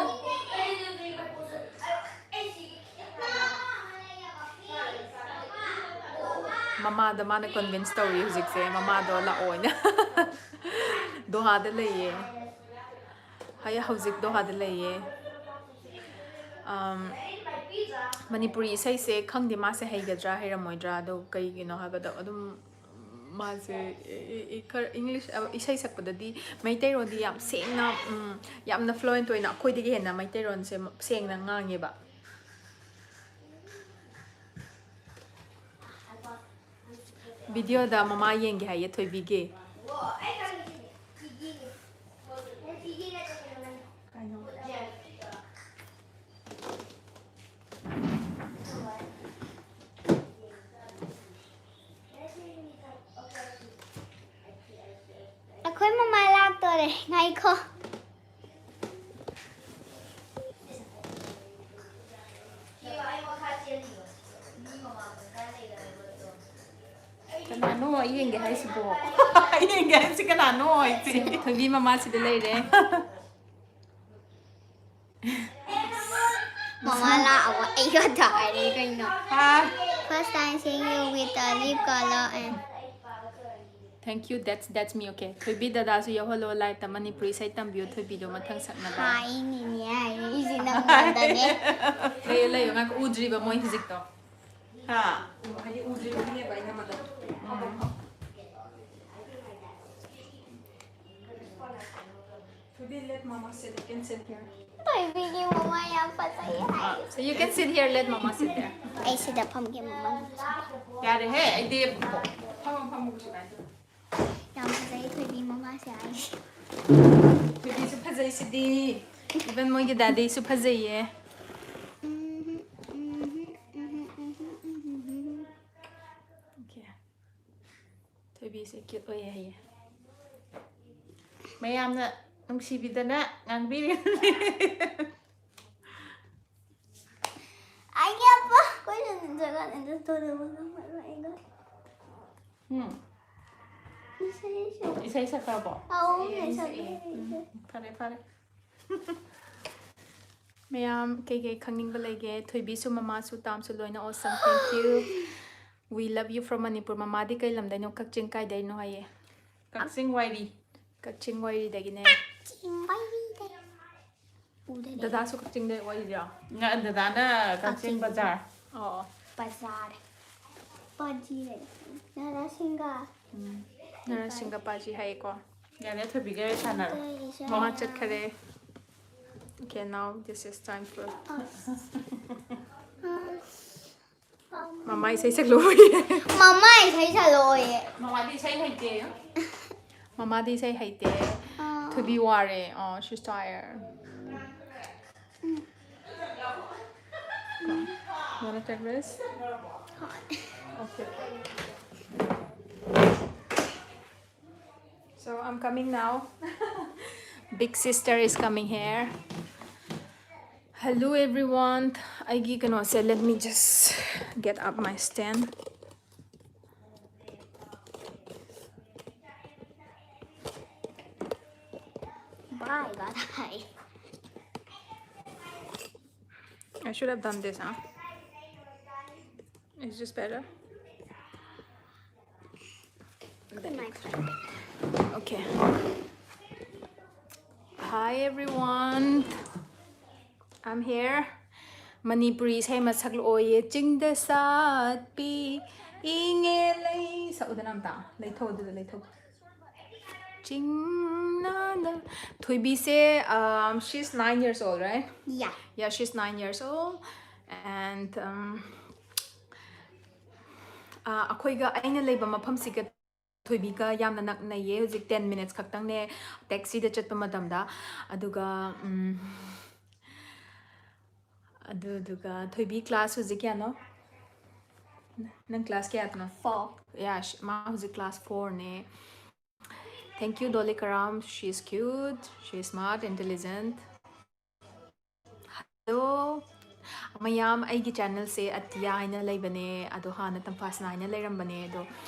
ꯃꯃꯥꯗ ꯃꯥꯅ convince ꯇꯧꯔꯤ ꯍꯧꯖꯤꯛꯁꯦ, ꯃꯃꯥꯗꯣ ꯂꯥꯛꯑꯣꯅ꯫ ꯗꯣꯍꯥꯗ ꯂꯩꯌꯦ꯫ ꯍꯌꯦ ꯍꯧꯖꯤꯛ ꯗꯣꯍꯥꯗ ꯂꯩꯌꯦ꯫ ꯑꯝ, ꯃꯅꯤꯄꯨꯔꯤ ꯏꯁꯩꯁꯦ ꯈꯪꯗꯦ ꯃꯥꯁꯦ ꯍꯩꯒꯗ꯭ꯔꯥ ꯍꯩꯔꯝꯃꯣꯏꯗ꯭ꯔꯥ, ꯑꯗꯣ ꯀꯩꯒꯤꯅꯣ ꯍꯥꯏꯕꯗ ꯑꯗꯨꯝ ꯃꯥꯁꯦ ꯏ- ꯏ- ꯈꯔ ꯏꯪꯂꯤꯁ, ꯑ, ꯏꯁꯩ ꯁꯛꯄꯗꯗꯤ ꯃꯩꯇꯩꯔꯣꯟꯗꯤ ꯌꯥꯝ ꯁꯦꯡꯅ, ꯎꯝ, ꯌꯥꯝꯅ ꯐ꯭ꯂꯨꯑꯦꯟꯠ ꯑꯣꯏꯅ ꯑꯩꯈꯣꯏꯗꯒꯤ ꯍꯦꯟꯅ ꯃꯩꯇꯩꯔꯣꯟꯁꯦ ꯁꯦꯡꯅ ꯉꯥꯡꯉꯦꯕ꯫ ꯚꯤꯗꯤꯑꯣꯗ ꯃꯃꯥ ꯌꯦꯡꯒꯦ ꯍꯥꯏꯌꯦ ꯊꯣꯏꯕꯤꯒꯤ꯫ ꯑꯩꯈꯣꯏ ꯃꯃꯥ ꯂꯥꯛꯇꯣꯔꯦ꯫ ꯉꯥꯏꯈꯣ꯫ ꯀꯅꯥꯅꯣ ꯑꯩ ꯌꯦꯡꯒꯦ ꯍꯥꯏꯁꯤꯕꯣ? ꯑꯩ ꯌꯦꯡꯒꯦ ꯍꯥꯏꯁꯤ ꯀꯅꯥꯅꯣ ꯍꯥꯏꯁꯤ? ꯊꯣꯏꯕꯤ ꯃꯃꯥꯁꯤꯗ ꯂꯩꯔꯦ꯫ ꯃꯃꯥ ꯂꯥꯛꯑꯕ ꯑꯩꯒ ꯇꯥꯔꯦ ꯀꯩꯅꯣ꯫ ꯍꯥ? First time seeing you with a lip color and Thank you, that's that's me, okay. ꯊꯣꯏꯕꯤ ꯗꯗꯥꯁꯨ ꯌꯧꯍꯜꯂꯣ ꯂꯥꯏꯞꯇ꯫ ꯃꯅꯤꯄꯨꯔꯤ ꯏꯁꯩ ꯇꯝꯕꯤꯌꯨ ꯊꯣꯏꯕꯤꯗꯣ ꯃꯊꯪ ꯁꯛꯅꯕ꯫ ꯍꯥꯏꯅꯤꯅꯦ ꯍꯥꯏꯅꯤ ꯏꯁꯤ ꯅꯪꯉꯣꯟꯗꯅꯦ꯫ ꯂꯩꯌꯣ ꯂꯩꯌꯣ, ꯉꯥꯏꯈꯣ, ꯎꯗ꯭ꯔꯤꯕ ꯃꯣꯏ ꯍꯧꯖꯤꯛꯇꯣ꯫ ꯍꯥ? ꯎ- ꯍꯥꯏꯗꯤ ꯎꯗ꯭ꯔꯤꯕꯒꯤꯅꯦꯕ ꯑꯩꯅ ꯃꯗꯣ꯫ ꯎꯝ꯫ ꯊꯣꯏꯕꯤ, let mama sit, you can sit here. ꯊꯣꯏꯕꯤꯒꯤ ꯃꯃꯥ ꯌꯥꯝ ꯐꯖꯩ ꯍꯥꯏ꯫ So you can sit here, let mama sit there. ꯑꯩ ꯁꯤꯗ ꯐꯝꯒꯦ ꯃꯃꯥ꯫ ꯌꯥꯔꯦꯍꯦ, ꯑꯩꯗꯤ ꯐꯝꯃꯣ ꯐꯝꯃꯣ ꯀꯩꯁꯨ ꯀꯥꯏꯗꯦ꯫ ꯌꯥꯝ ꯐꯖꯩ ꯊꯣꯏꯕꯤ ꯃꯃꯥꯁꯦ ꯍꯥꯏ꯫ ꯊꯣꯏꯕꯤꯁꯨ ꯐꯖꯩꯁꯤꯗꯤ꯫ Even ꯃꯣꯏꯒꯤ ꯗꯥꯗꯤꯁꯨ ꯐꯖꯩꯌꯦ꯫ ꯎꯝ, ꯎꯝ, ꯎꯝ, ꯎꯝ꯫ Okay꯫ ꯊꯣꯏꯕꯤꯁꯦ ꯀ꯭ꯌꯨꯠ ꯑꯣꯏꯌꯦ ꯍꯥꯏꯌꯦ꯫ ꯃꯌꯥꯝꯅ ꯅꯨꯡꯁꯤꯕꯤꯗꯅ ꯉꯥꯡꯕꯤꯔꯤꯕꯅꯤ꯫ ꯑꯩꯒꯤ ꯑꯄꯥ ꯑꯩꯈꯣꯏꯁꯨ ꯖꯒꯥ ꯑꯦꯗꯖꯁ ꯇꯧꯗꯕ ꯉꯝꯃꯔꯣꯏ ꯑꯩꯒ꯫ ꯎꯝ꯫ ꯏꯁꯩꯁꯨ꯫ ꯏꯁꯩ ꯁꯛꯈ꯭ꯔꯕꯣ? ꯑꯧ, ꯏꯁꯩ ꯁꯛꯈ꯭ꯔꯦ꯫ ꯎꯝ, ꯐꯔꯦ, ꯐꯔꯦ꯫ ꯃꯌꯥꯝ ꯀꯩꯀꯩ ꯈꯪꯅꯤꯡꯕ ꯂꯩꯒꯦ? ꯊꯣꯏꯕꯤꯁꯨ, ꯃꯃꯥꯁꯨ, ꯇꯥꯝꯁꯨ ꯂꯣꯏꯅ awesome, thank you꯫ We love you from Manipur꯫ ꯃꯃꯥꯗꯤ ꯀꯩ ꯂꯝꯗꯩꯅꯣ? ꯀꯛꯆꯤꯡ ꯀꯥꯏꯗꯩꯅꯣ ꯍꯥꯏꯌꯦ? ꯀꯛꯆꯤꯡ ꯋꯥꯏꯔꯤ꯫ ꯀꯛꯆꯤꯡ ꯋꯥꯏꯔꯤꯗꯒꯤꯅꯦ꯫ ꯀꯛꯆꯤꯡ ꯋꯥꯏꯔꯤꯗꯩ꯫ ꯎꯗꯔꯦ꯫ ꯗꯗꯥꯁꯨ ꯀꯛꯆꯤꯡꯗꯩ ꯋꯥꯏꯔꯤꯔꯣ? ꯉ-, ꯗꯗꯥꯅ ꯀꯛꯆꯤꯡ ꯀꯛꯆꯤꯡ꯫ ꯕꯖꯥꯔ꯫ ꯑꯣ, ꯑꯣ꯫ ꯕꯖꯥꯔ꯫ ꯄꯥꯖꯤ ꯂꯩ꯫ ꯅꯔꯥꯁꯤꯡꯒ꯫ ꯅꯔꯥꯁꯤꯡꯒ ꯄꯥꯖꯤ ꯍꯥꯏꯌꯦꯀꯣ꯫ ꯌꯥꯔꯦ, ꯊꯣꯏꯕꯤꯒ ꯁꯥꯟꯅꯔꯣ꯫ ꯃꯃꯥ ꯆꯠꯈꯔꯦ꯫ Okay, now this is time for ꯃꯃꯥ ꯏꯁꯩ ꯁꯛꯂꯣꯏ꯫ ꯃꯃꯥ ꯏꯁꯩ ꯁꯛꯂꯛꯑꯣꯌꯦ꯫ ꯃꯃꯥꯗꯤ ꯏꯁꯩ ꯍꯩꯇꯦ꯫ ꯃꯃꯥꯗꯤ ꯏꯁꯩ ꯍꯩꯇꯦ꯫ ꯑꯥ꯫ ꯊꯣꯏꯕꯤ ꯋꯥꯔꯦ꯫ Oh, she's tired. Wanna take rest? Okay. So I'm coming now. Big sister is coming here. Hello everyone. ꯑꯩꯒꯤ ꯀꯩꯅꯣꯁꯦ, let me just get up my stand. Bye, bye. I should have done this, huh? Is this better? Okay. Hi everyone. I'm here. Manipuri ꯏꯁꯩ ꯑꯃ ꯁꯛꯂꯛꯑꯣꯌꯦ꯫ ꯆꯤꯡꯗ ꯁꯥꯠꯄꯤ ꯏꯉꯦ ꯂꯩ꯫ ꯁꯛꯎꯗꯅ ꯑꯝꯇ꯫ ꯂꯩꯊꯣꯛ, ꯑꯗꯨꯗ ꯂꯩꯊꯣꯛ꯫ ꯆꯤꯡꯅꯥꯗ꯫ ꯊꯣꯏꯕꯤꯁꯦ, um, she's nine years old, right? Yeah. Yeah, she's nine years old. And, um, ꯑ, ꯑꯩꯈꯣꯏꯒ, ꯑꯩꯅ ꯂꯩꯕ ꯃꯐꯝꯁꯤꯒ ꯊꯣꯏꯕꯤꯒ ꯌꯥꯝꯅ ꯅꯛꯅꯩꯌꯦ꯫ ꯍꯧꯖꯤꯛ ten minutes ꯈꯛꯇꯪꯅꯦ taxiꯗ ꯆꯠꯄ ꯃꯇꯝꯗ꯫ ꯑꯗꯨꯒ, ꯎꯝ, ꯑꯗꯨꯗꯨꯒ ꯊꯣꯏꯕꯤ class ꯍꯧꯖꯤꯛ ꯀꯌꯥꯅꯣ? ꯅꯪ class ꯀꯌꯥꯅꯣ? Four. Yeah, sh- ꯃꯥ ꯍꯧꯖꯤꯛ class fourꯅꯦ꯫ Thank you, Dolly Karam. She is cute, she is smart, intelligent. Hello. ꯃꯌꯥꯝ, ꯑꯩꯒꯤ channelꯁꯦ ꯑꯇꯤꯌꯥ ꯍꯥꯏꯅ ꯂꯩꯕꯅꯦ, ꯑꯗꯣ ꯍꯥꯟꯅ ꯇꯝꯐꯥꯁꯅꯥ ꯍꯥꯏꯅ ꯂꯩꯔꯝꯕꯅꯦ꯫ ꯑꯗꯣ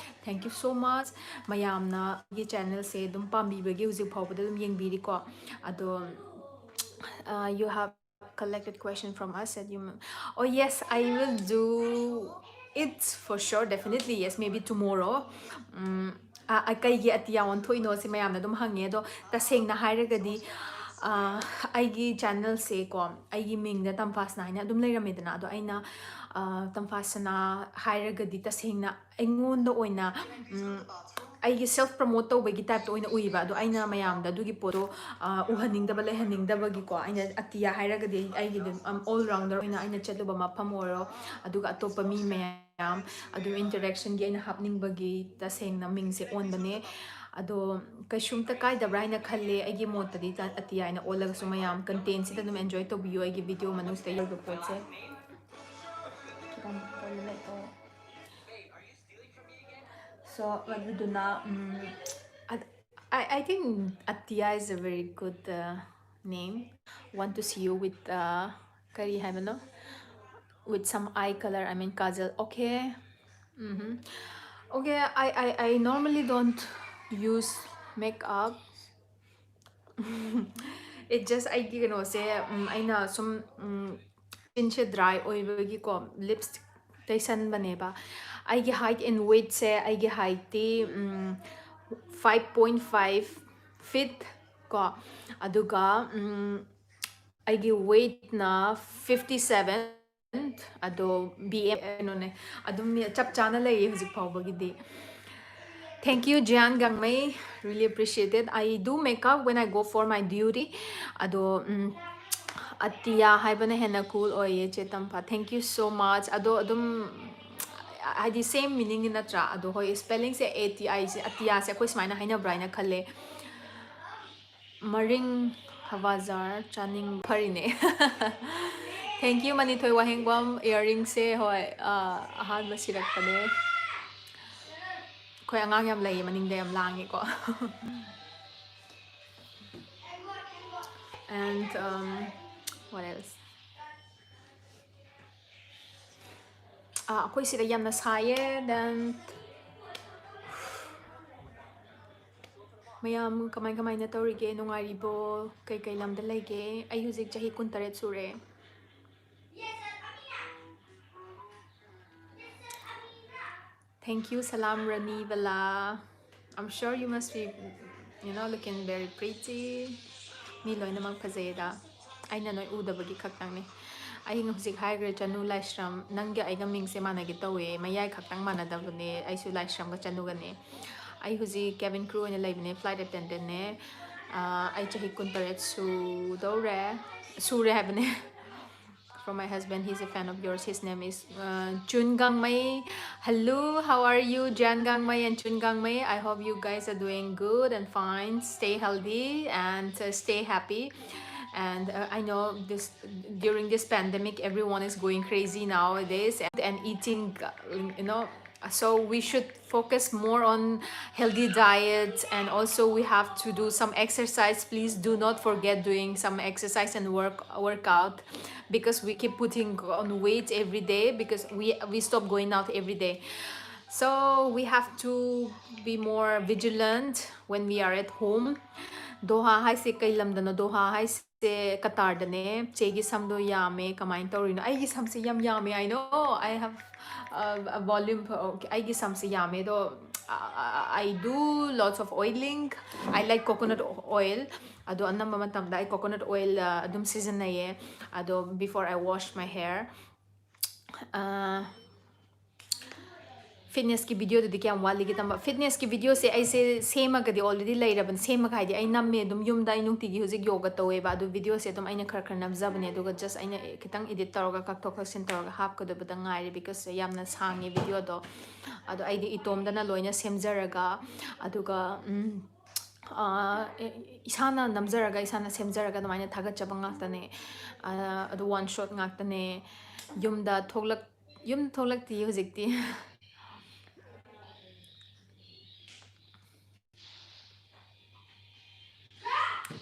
thank you so much ꯃꯌꯥꯝꯅ ꯑꯩꯒꯤ channelꯁꯦ ꯑꯗꯨꯝ ꯄꯥꯝꯕꯤꯕꯒꯤ, ꯍꯧꯖꯤꯛ ꯐꯥꯎꯕꯗ ꯑꯗꯨꯝ ꯌꯦꯡꯕꯤꯔꯤꯀꯣ꯫ ꯑꯗꯣ, uh, you have collected question from us that you, oh yes, I will do it for sure, definitely, yes, maybe tomorrow. ꯎꯝ, ꯑ, ꯑ, ꯀꯩꯒꯤ ꯑꯇꯤꯌꯥ ꯑꯣꯟꯊꯣꯛꯏꯅꯣ ꯁꯤ ꯃꯌꯥꯝꯅ ꯑꯗꯨꯝ ꯍꯪꯉꯦ꯫ ꯑꯗꯣ ꯇꯁꯦꯡꯅ ꯍꯥꯏꯔꯒꯗꯤ, ꯑ, ꯑꯩꯒꯤ channelꯁꯦ ꯀꯣ, ꯑꯩꯒꯤ ꯃꯤꯡꯗ ꯇꯝꯐꯥꯁꯅꯥ ꯍꯥꯏꯅ ꯑꯗꯨꯝ ꯂꯩꯔꯝꯃꯦꯗꯅ꯫ ꯑꯗꯣ ꯑꯩꯅ, ꯇꯝꯐꯥꯁꯅꯥ ꯍꯥꯏꯔꯒꯗꯤ ꯇꯁꯦꯡꯅ ꯑꯩꯉꯣꯟꯗ ꯑꯣꯏꯅ, ꯎꯝ, ꯑꯩꯒꯤ self promote ꯇꯧꯕꯒꯤ type ꯇ ꯑꯣꯏꯅ ꯎꯏꯕ꯫ ꯑꯗꯣ ꯑꯩꯅ ꯃꯌꯥꯝꯗ ꯑꯗꯨꯒꯤ ꯄꯣꯠꯇꯣ, ꯑ, ꯎꯍꯟꯅꯤꯡꯗꯕ, ꯂꯩꯍꯟꯅꯤꯡꯗꯕꯒꯤꯀꯣ, ꯑꯩꯅ ꯑꯇꯤꯌꯥ ꯍꯥꯏꯔꯒꯗꯤ ꯑꯩꯒꯤ ꯑꯗꯨꯝ, ꯑꯝ, all rounder ꯑꯣꯏꯅ ꯑꯩꯅ ꯆꯠꯂꯨꯕ ꯃꯐꯝ ꯑꯣꯏꯔꯣ, ꯑꯗꯨꯒ ꯑꯇꯣꯞꯄ ꯃꯤ ꯃꯌꯥꯝ ꯑꯗꯨꯝ interaction ꯒꯤ ꯑꯩꯅ ꯍꯥꯞꯅꯤꯡꯕꯒꯤ ꯇꯁꯦꯡꯅ ꯃꯤꯡꯁꯦ ꯑꯣꯟꯕꯅꯦ꯫ ꯑꯗꯣ ꯀꯩꯁꯨꯝꯇ ꯀꯥꯏꯗꯕ꯭ꯔꯥ ꯍꯥꯏꯅ ꯈꯜꯂꯦ꯫ ꯑꯩꯒꯤ ꯃꯣꯠꯇꯗꯤ ꯇ-, ꯑꯇꯤꯌꯥ ꯍꯥꯏꯅ ꯑꯣꯜꯂꯒꯁꯨ ꯃꯌꯥꯝ content ꯁꯤꯗ ꯑꯗꯨꯝ enjoy ꯇꯧꯕꯤꯌꯨ ꯑꯩꯒꯤ video ꯃꯅꯨꯡꯁꯤꯗ ꯌꯥꯎꯔꯤꯕ ꯄꯣꯠꯁꯦ꯫ ꯈꯤꯇꯪ ꯄꯣꯜꯂꯦ꯫ So, ꯑꯗꯨꯗꯨꯅ, ꯎꯝ, ꯑ-, I, I think Atiya is a very good, uh, name. Want to see you with, uh, ꯀꯔꯤ ꯍꯥꯏꯕꯅꯣ? With some eye color, I mean kajal. Okay. Mm-hmm. Okay, I, I, I normally don't use makeup. It just ꯑꯩꯒꯤ ꯀꯩꯅꯣꯁꯦ, ꯎꯝ, ꯑꯩꯅ ꯁꯨꯝ, ꯎꯝ, chin ꯁꯦ dry ꯑꯣꯏꯕꯒꯤꯀꯣ, lips ꯇꯩꯁꯟꯕꯅꯦꯕ꯫ ꯑꯩꯒꯤ height and weight ꯁꯦ, ꯑꯩꯒꯤ height T, ꯎꯝ, five point five feet ꯀꯣ, ꯑꯗꯨꯒ, ꯎꯝ, ꯑꯩꯒꯤ weight ꯅ fifty seven, ꯑꯗꯣ B M I ꯀꯩꯅꯣꯅꯦ, ꯑꯗꯨꯝ ꯆꯞ ꯆꯥꯅ ꯂꯩꯌꯦ ꯍꯧꯖꯤꯛ ꯐꯥꯎꯕꯒꯤꯗꯤ꯫ Thank you, Jian Gangmei. Really appreciate it. I do makeup when I go for my duty. ꯑꯗꯣ, ꯎꯝ, Atiya ꯍꯥꯏꯕꯅ ꯍꯦꯟꯅ cool ꯑꯣꯏꯌꯦ, ꯆꯦ ꯇꯝꯐꯥ꯫ Thank you so much. ꯑꯗꯣ ꯑꯗꯨꯝ, ꯍꯥꯏꯗꯤ, same meaning ꯅꯠꯇ꯭ꯔꯥ? ꯑꯗꯣ ꯍꯣꯏ, spelling say A T I say, Atiya ꯁꯦ ꯑꯩꯈꯣꯏ ꯁꯨꯃꯥꯏꯅ ꯍꯥꯏꯅꯕ꯭ꯔꯥ ꯍꯥꯏꯅ ꯈꯜꯂꯦ꯫ ꯃꯔꯤꯡ ꯍꯋꯥꯖꯥꯔ ꯆꯥꯅꯤꯡ ꯐꯔꯤꯅꯦ꯫ Thank you, ꯃꯅꯤꯊꯣꯏ Wahengbam. Earring ꯁꯦ, ꯍꯣꯏ, ꯑꯥ, ꯑꯍꯥꯟꯕ ꯁꯤꯔꯛꯄꯅꯦ꯫ ꯑꯩꯈꯣꯏ ꯑꯉꯥꯡ ꯌꯥꯝ ꯂꯩꯌꯦ ꯃꯅꯤꯡꯗ, ꯌꯥꯝ ꯂꯥꯡꯉꯦꯀꯣ꯫ And, um, what else? ꯑꯥ, ꯑꯩꯈꯣꯏ ꯁꯤꯗ ꯌꯥꯝꯅ ꯁꯥꯏꯌꯦ꯫ Then, ꯃꯌꯥꯝ ꯀꯃꯥꯏ ꯀꯃꯥꯏꯅ ꯇꯧꯔꯤꯒꯦ? ꯅꯨꯡꯉꯥꯏꯔꯤꯕꯣ? ꯀꯩꯀꯩ ꯂꯝꯗ ꯂꯩꯒꯦ? ꯑꯩ ꯍꯧꯖꯤꯛ ꯆꯍꯤ ꯀꯨꯟꯇꯔꯦꯠ ꯁꯨꯔꯦ꯫ Thank you, Salam Rani Bala. I'm sure you must be, you know, looking very pretty. ꯃꯤ ꯂꯣꯏꯅꯃꯛ ꯐꯖꯩꯌꯦꯗ꯫ ꯑꯩꯅ ꯅꯣꯏ ꯎꯗꯕꯒꯤ ꯈꯛꯇꯪꯅꯦ꯫ ꯑꯩ ꯍꯧꯖꯤꯛ ꯍꯥꯏꯈ꯭ꯔꯦ, ꯆꯅꯨ ꯂꯥꯏꯁ꯭ꯔꯝ꯫ ꯅꯪꯒ ꯑꯩꯒ ꯃꯤꯡꯁꯦ ꯃꯥꯟꯅꯒꯦ ꯇꯧꯋꯦ, ꯃꯌꯥꯏ ꯈꯛꯇꯪ ꯃꯥꯟꯅꯗꯕꯅꯦ꯫ ꯑꯩꯁꯨ ꯂꯥꯏꯁ꯭ꯔꯝꯒ ꯆꯅꯨꯒꯅꯦ꯫ ꯑꯩ ꯍꯧꯖꯤꯛ cabin crew ꯑꯣꯏꯅ ꯂꯩꯕꯅꯦ, flight attendantꯅꯦ꯫ ꯑꯥ, ꯑꯩ ꯆꯍꯤ ꯀꯨꯟꯇꯔꯦꯠ ꯁꯨꯗꯧꯔꯦ, ꯁꯨꯔꯦ ꯍꯥꯏꯕꯅꯦ꯫ From my husband, he's a fan of yours. His name is, uh, Chun Gangmei. Hello, how are you, Jan Gangmei and Chun Gangmei? I hope you guys are doing good and fine. Stay healthy and, uh, stay happy. And, uh, I know this, during this pandemic, everyone is going crazy nowadays and, and eating, uh, you know, so we should focus more on healthy diet, and also we have to do some exercise. Please do not forget doing some exercise and work, workout, because we keep putting on weight every day because we, we stop going out every day. So we have to be more vigilant when we are at home. ꯗꯣꯍꯥ ꯍꯥꯏꯁꯦ ꯀꯩ ꯂꯝꯗꯅꯣ? ꯗꯣꯍꯥ ꯍꯥꯏꯁꯦ ꯀꯇꯥꯔꯗꯅꯦ꯫ ꯆꯦꯒꯤ ꯁꯝꯗꯣ ꯌꯥꯝꯃꯦ, ꯀꯃꯥꯏꯅ ꯇꯧꯔꯤꯅꯣ? ꯑꯩꯒꯤ ꯁꯝꯁꯦ ꯌꯥꯝ ꯌꯥꯝꯃꯦ, I know, I have, uh, a volume, ꯑꯩꯒꯤ ꯁꯝꯁꯦ ꯌꯥꯝꯃꯦ, ꯑꯗꯣ, uh, I do lots of oiling. I like coconut oil. ꯑꯗꯣ ꯑꯅꯝꯕ ꯃꯇꯝꯗ ꯑꯩ coconut oil, uh, ꯑꯗꯨꯝ ꯁꯤꯖꯤꯟꯅꯩꯌꯦ꯫ ꯑꯗꯣ before I wash my hair, uh, fitnessꯀꯤ videoꯗꯨꯗꯤ ꯀꯌꯥꯝ ꯋꯥꯠꯂꯤꯒꯦ ꯇꯝꯕ? Fitnessꯀꯤ videoꯁꯦ ꯑꯩꯁꯦ ꯁꯦꯝꯃꯒꯗꯤ already ꯂꯩꯔꯕꯅꯤ꯫ ꯁꯦꯝꯃꯒ ꯍꯥꯏꯗꯤ ꯑꯩ ꯅꯝꯃꯦ ꯑꯗꯨꯝ ꯌꯨꯝꯗ, ꯑꯩ ꯅꯨꯡꯇꯤꯒꯤ ꯍꯧꯖꯤꯛ ꯌꯣꯒ ꯇꯧꯋꯦꯕ, ꯑꯗꯨ videoꯁꯦ ꯑꯗꯨꯝ ꯑꯩꯅ ꯈꯔ ꯈꯔ ꯅꯝꯖꯕꯅꯦ, ꯑꯗꯨꯒ just ꯑꯩꯅ ꯈꯤꯇꯪ edit ꯇꯧꯔꯒ ꯀꯛꯊꯣꯛ ꯀꯛꯁꯤꯟ ꯇꯧꯔꯒ ꯍꯥꯞꯀꯗꯕꯗ ꯉꯥꯏꯔꯦ, because ꯌꯥꯝꯅ ꯁꯥꯡꯉꯦ videoꯗꯣ꯫ ꯑꯗꯣ ꯑꯩꯗꯤ ꯏꯇꯣꯝꯗꯅ ꯂꯣꯏꯅ ꯁꯦꯝꯖꯔꯒ, ꯑꯗꯨꯒ, ꯎꯝ, ꯑꯥ, ꯑꯦ, ꯏꯁꯥꯅ ꯅꯝꯖꯔꯒ ꯏꯁꯥꯅ ꯁꯦꯝꯖꯔꯒ ꯑꯗꯨꯃꯥꯏꯅ ꯊꯥꯒꯠꯆꯕ ꯉꯥꯛꯇꯅꯦ꯫ ꯑꯥ, ꯑꯗꯨ one shot ꯉꯥꯛꯇꯅꯦ꯫ ꯌꯨꯝꯗ ꯊꯣꯛꯂꯛ-, ꯌꯨꯝ ꯊꯣꯛꯂꯛꯇꯤ ꯍꯧꯖꯤꯛꯇꯤ꯫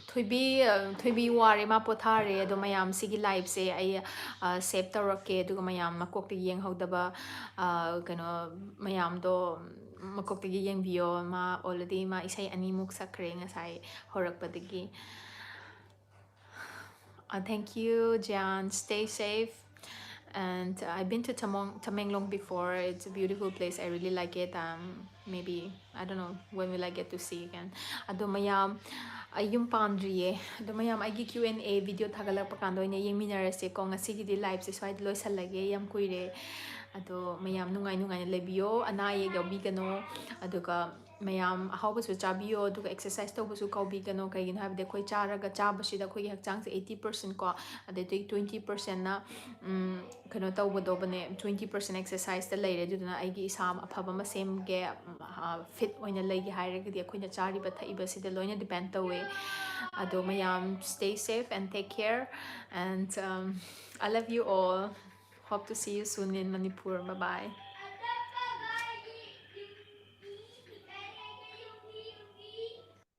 ꯊꯣꯏꯕꯤ, ꯑ, ꯊꯣꯏꯕꯤ ꯋꯥꯔꯦ, ꯃꯥ ꯄꯣꯊꯥꯔꯦ꯫ ꯑꯗꯣ ꯃꯌꯥꯝ ꯁꯤꯒꯤ liveꯁꯦ ꯑꯩ, ꯑ, save ꯇꯧꯔꯛꯀꯦ, ꯑꯗꯨꯒ ꯃꯌꯥꯝ ꯃꯀꯣꯛꯇ ꯌꯦꯡꯍꯧꯗꯕ, ꯑ, ꯀꯩꯅꯣ ꯃꯌꯥꯝꯗꯣ ꯃꯀꯣꯛꯇꯒꯤ ꯌꯦꯡꯕꯤꯌꯣ꯫ ꯃꯥ already ꯃꯥ ꯏꯁꯩ ꯑꯅꯤꯃꯨꯛ ꯁꯛꯈ꯭ꯔꯦ ꯉꯁꯥꯏ ꯍꯧꯔꯛꯄꯗꯒꯤ꯫ Uh, thank you, Jan. Stay safe. And I've been to Tamong- Tamenglong before. It's a beautiful place. I really like it. Um, maybe, I don't know, when will I get to see again? ꯑꯗꯣ ꯃꯌꯥꯝ, ꯑꯩ ꯌꯨꯝ ꯄꯥꯟꯗ꯭ꯔꯤꯌꯦ꯫ ꯑꯗꯣ ꯃꯌꯥꯝ, ꯑꯩꯒꯤ Q and A video ꯊꯥꯒꯠꯂꯛꯄ ꯀꯥꯟꯗ ꯑꯣꯏꯅ ꯌꯦꯡꯃꯤꯟꯅꯔꯁꯦꯀꯣ꯫ ꯉꯁꯤꯒꯤꯗꯤ liveꯁꯦ ꯁ꯭ꯋꯥꯏꯗ ꯂꯣꯏꯁꯜꯂꯒꯦ꯫ ꯌꯥꯝ ꯀꯨꯏꯔꯦ꯫ ꯑꯗꯣ ꯃꯌꯥꯝ ꯅꯨꯡꯉꯥꯏ ꯅꯨꯡꯉꯥꯏꯅ ꯂꯩꯕꯤꯌꯣ, ꯑꯅꯥ ꯑꯌꯦꯛ ꯌꯥꯎꯕꯤꯒꯅꯣ꯫ ꯑꯗꯨꯒ ꯃꯌꯥꯝ ꯑꯍꯥꯎꯕꯁꯨ ꯆꯥꯕꯤꯌꯣ, ꯑꯗꯨꯒ exercise ꯇꯧꯕꯁꯨ ꯀꯥꯎꯕꯤꯒꯅꯣ꯫ ꯀꯩꯒꯤꯅꯣ ꯍꯥꯏꯕꯗꯤ ꯑꯩꯈꯣꯏ ꯆꯥꯔꯒ ꯆꯥꯕꯁꯤꯗ ꯑꯩꯈꯣꯏꯒꯤ ꯍꯛꯆꯥꯡꯁꯦ eighty percent ꯀꯣ, ꯑꯗꯩꯗꯤ twenty percentꯅ, ꯎꯝ, ꯀꯩꯅꯣ ꯇꯧꯒꯗꯧꯕꯅꯦ, twenty percent exerciseꯇ ꯂꯩꯔꯦ꯫ ꯑꯗꯨꯗꯨꯅ ꯑꯩꯒꯤ ꯏꯁꯥ ꯑꯐꯕ ꯑꯃ ꯁꯦꯝꯒꯦ, ꯎꯝ, ꯑ, fit ꯑꯣꯏꯅ ꯂꯩꯒꯦ ꯍꯥꯏꯔꯒꯗꯤ ꯑꯩꯈꯣꯏꯅ ꯆꯥꯔꯤꯕ ꯊꯛꯏꯕꯁꯤꯗ ꯂꯣꯏꯅ depend ꯇꯧꯋꯦ꯫ ꯑꯗꯣ ꯃꯌꯥꯝ, stay safe and take care, and, um, I love you all. Hope to see you soon in Manipur. Bye bye.